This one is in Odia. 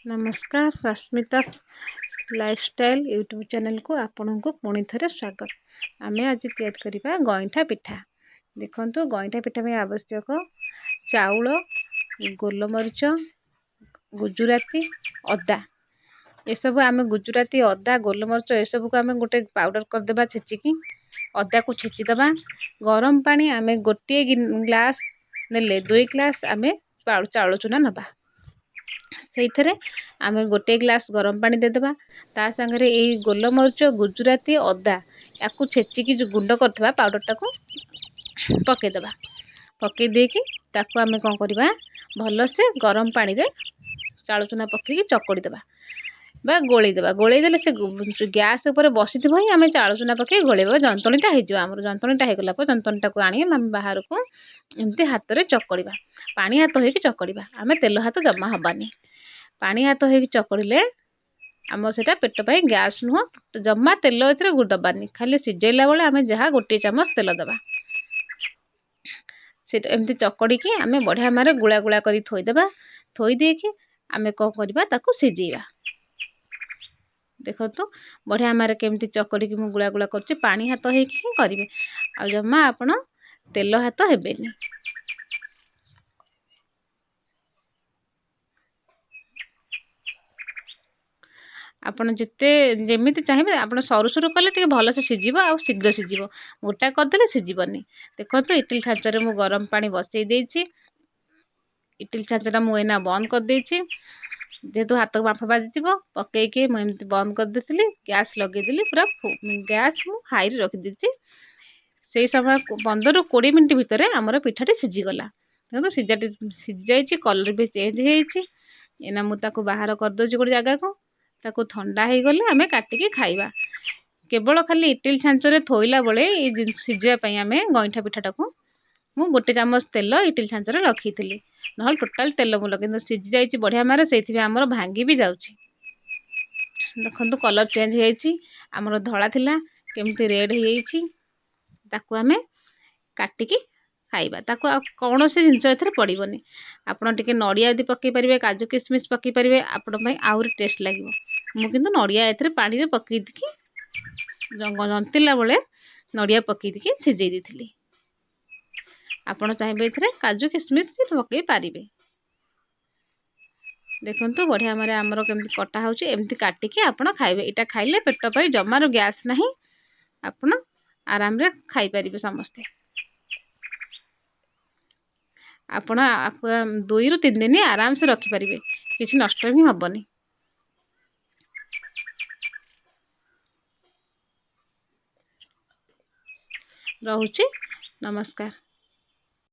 ନମସ୍କାର, ରଶ୍ମିତା ଲାଇଫଷ୍ଟାଇଲ୍ ୟୁଟ୍ୟୁବ୍ ଚ୍ୟାନେଲ୍କୁ ଆପଣଙ୍କୁ ପୁଣି ଥରେ ସ୍ୱାଗତ। ଆମେ ଆଜି ତିଆରି କରିବା ଗଇଁଠା ପିଠା। ଦେଖନ୍ତୁ, ଗଇଁଠା ପିଠା ପାଇଁ ଆବଶ୍ୟକ ଚାଉଳ, ଗୋଲମରିଚ, ଗୁଜୁରାତି, ଅଦା। ଏସବୁ ଆମେ ଗୁଜୁରାତି, ଅଦା, ଗୋଲମରିଚ ଏସବୁକୁ ଆମେ ଗୋଟେ ପାଉଡ଼ର କରିଦେବା ଛେଚିକି। ଅଦାକୁ ଛେଚିଦେବା। ଗରମ ପାଣି ଆମେ ଗୋଟିଏ ଗ୍ଲାସ୍ ନେଲେ 2 ଗ୍ଲାସ୍ ଆମେ ଚାଉଳ ଚୁନା ନେବା। ସେଇଥିରେ ଆମେ ଗୋଟିଏ ଗ୍ଲାସ୍ ଗରମ ପାଣି ଦେଇଦେବା। ତା ସାଙ୍ଗରେ ଏଇ ଗୋଲମରିଚ, ଗୁଜୁରାତି, ଅଦା ୟାକୁ ଛେଚିକି ଯେଉଁ ଗୁଣ୍ଡ କରିଥିବା ପାଉଡ଼ରଟାକୁ ପକାଇଦେବା। ପକାଇ ଦେଇକି ତାକୁ ଆମେ କ'ଣ କରିବା, ଭଲସେ ଗରମ ପାଣିରେ ଚାଉଳ ଚୁନା ପକାଇକି ଚକଡ଼ି ଦେବା ବା ଗୋଳେଇ ଦେବା। ଗୋଳେଇ ଦେଲେ ସେ ଗ୍ୟାସ୍ ଉପରେ ବସିଥିବ ହିଁ ଆମେ ଚାଉଳ ଚୁନା ପକାଇ ଗୋଳେଇବା, ଯନ୍ତଣୀଟା ହେଇଯିବ ଆମର। ଯନ୍ତଣୀଟା ହେଇଗଲା ପରେ ଯନ୍ତଣୀଟାକୁ ଆଣି ଆମେ ବାହାରକୁ ଏମିତି ହାତରେ ଚକଡ଼ିବା। ପାଣି ହାତ ହେଇକି ଚକଡ଼ିବା, ଆମେ ତେଲ ହାତ ଜମା ହେବାନି। ପାଣି ହାତ ହେଇକି ଚକଡ଼ିଲେ ଆମର ସେଇଟା ପେଟ ପାଇଁ ଗ୍ୟାସ୍ ନୁହଁ। ଜମା ତେଲ ଏଥିରେ ଦେବାନି, ଖାଲି ସିଝେଇଲା ବେଳେ ଆମେ ଯାହା ଗୋଟିଏ ଚାମଚ ତେଲ ଦେବା। ସେଇଟା ଏମିତି ଚକଡ଼ିକି ଆମେ ବଢ଼ିଆ ମାରେ ଗୁଳା ଗୁଳା କରି ଥୋଇଦେବା। ଥୋଇ ଦେଇକି ଆମେ କ'ଣ କରିବା, ତାକୁ ସିଝେଇବା। ଦେଖନ୍ତୁ, ବଢ଼ିଆ ମାରେ କେମିତି ଚକଡ଼ିକି ମୁଁ ଗୁଳା ଗୁଳା କରୁଛି। ପାଣି ହାତ ହେଇକି ହିଁ କରିବେ, ଆଉ ଜମା ଆପଣ ତେଲ ହାତ ହେବେନି। ଆପଣ ଯେତେ ଯେମିତି ଚାହିଁବେ, ଆପଣ ସରୁ ସରୁ କଲେ ଟିକେ ଭଲସେ ସିଝିବ ଆଉ ଶୀଘ୍ର ସିଝିବ। ମୋଟା କରିଦେଲେ ସିଝିବନି। ଦେଖନ୍ତୁ, ଇଟିଲି ଛାଞ୍ଚରେ ମୁଁ ଗରମ ପାଣି ବସେଇ ଦେଇଛି। ଇଟିଲି ଛାଞ୍ଚଟା ମୁଁ ଏଇନା ବନ୍ଦ କରିଦେଇଛି, ଯେହେତୁ ହାତକୁ ବାମ୍ଫ ବାଜିଯିବ। ପକେଇକି ମୁଁ ଏମିତି ବନ୍ଦ କରିଦେଇଥିଲି, ଗ୍ୟାସ୍ ଲଗେଇଦେଲି। ପୁରା ଗ୍ୟାସ୍ ମୁଁ ହାଇରେ ରଖିଦେଇଛି। ସେଇ ସମୟ 15ରୁ 20 ମିନିଟ୍ ଭିତରେ ଆମର ପିଠାଟି ସିଝିଗଲା। ଦେଖନ୍ତୁ, ସିଝାଟି ସିଝିଯାଇଛି, କଲର୍ ବି ଚେଞ୍ଜ ହେଇଯାଇଛି। ଏଇନା ମୁଁ ତାକୁ ବାହାର କରିଦେଉଛି ଗୋଟେ ଜାଗାକୁ। ତାକୁ ଥଣ୍ଡା ହେଇଗଲେ ଆମେ କାଟିକି ଖାଇବା। କେବଳ ଖାଲି ଇଟିଲି ଛାଞ୍ଚରେ ଥୋଇଲା ବେଳେ ଏଇ ଜିନିଷ ସିଝିବା ପାଇଁ ଆମେ ଗଇଁଠା ପିଠାଟାକୁ ମୁଁ ଗୋଟେ ଚାମଚ ତେଲ ଇଟିଲି ଛାଞ୍ଚରେ ରଖିଥିଲି, ନହେଲେ ଟୋଟାଲ୍ ତେଲ ମୁଁ ଲଗେଇ। ସିଝି ଯାଇଛି ବଢ଼ିଆ ମାରେ, ସେଇଥିପାଇଁ ଆମର ଭାଙ୍ଗି ବି ଯାଉଛି। ଦେଖନ୍ତୁ, କଲର୍ ଚେଞ୍ଜ ହେଇଯାଇଛି। ଆମର ଧଳା ଥିଲା, କେମିତି ରେଡ଼୍ ହେଇଯାଇଛି। ତାକୁ ଆମେ କାଟିକି ଖାଇବା। ତାକୁ ଆଉ କୌଣସି ଜିନିଷ ଏଥିରେ ପଡ଼ିବନି। ଆପଣ ଟିକେ ନଡ଼ିଆ ଯଦି ପକାଇ ପାରିବେ, କାଜୁ କିସମିସ୍ ପକାଇ ପାରିବେ, ଆପଣଙ୍କ ପାଇଁ ଆହୁରି ଟେଷ୍ଟ ଲାଗିବ। ମୁଁ କିନ୍ତୁ ନଡ଼ିଆ ଏଥିରେ ପାଣିରେ ପକାଇ ଦେଇକି, ଜନ୍ତିଲା ବେଳେ ନଡ଼ିଆ ପକାଇ ଦେଇକି ସିଝେଇ ଦେଇଥିଲି। ଆପଣ ଚାହିଁବେ ଏଥିରେ କାଜୁ କିସମିସ୍ ବି ପକାଇ ପାରିବେ। ଦେଖନ୍ତୁ, ବଢ଼ିଆ ମାରେ ଆମର କେମିତି କଟା ହେଉଛି। ଏମିତି କାଟିକି ଆପଣ ଖାଇବେ। ଏଇଟା ଖାଇଲେ ପେଟ ପାଇଁ ଜମାରୁ ଗ୍ୟାସ୍ ନାହିଁ, ଆପଣ ଆରାମରେ ଖାଇପାରିବେ ସମସ୍ତେ। ଆପଣ 2ରୁ 3 ଦିନ ଆରାମସେ ରଖିପାରିବେ, କିଛି ନଷ୍ଟ ହିଁ ହେବନି। ରହୁଛି, ନମସ୍କାର।